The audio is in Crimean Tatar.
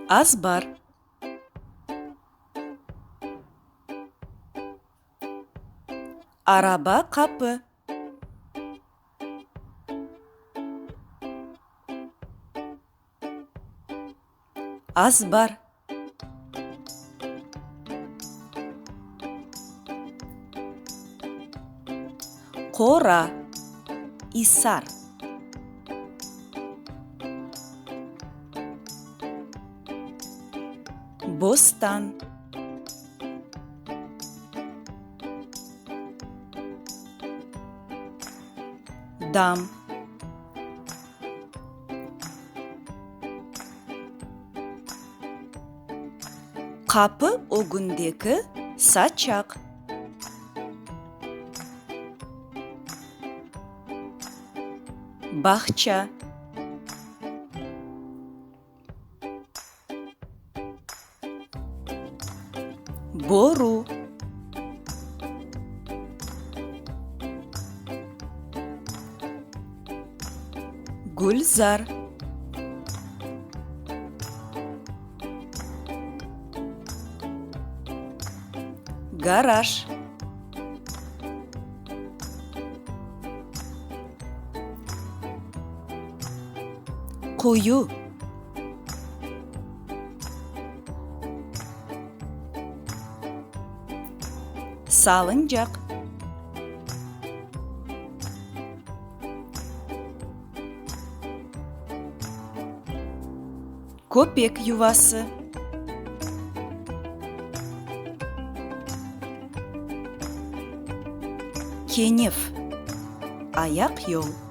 Azbar. Araba qapı. Azbar. Qora, isar. Bostan. Dam. Qapı ögündeki saçaq. Bağça. Boru. Gülzar. Garaj. Quyu. Salıncaq. Köpek yuvası. Kenef. Ayaqyol.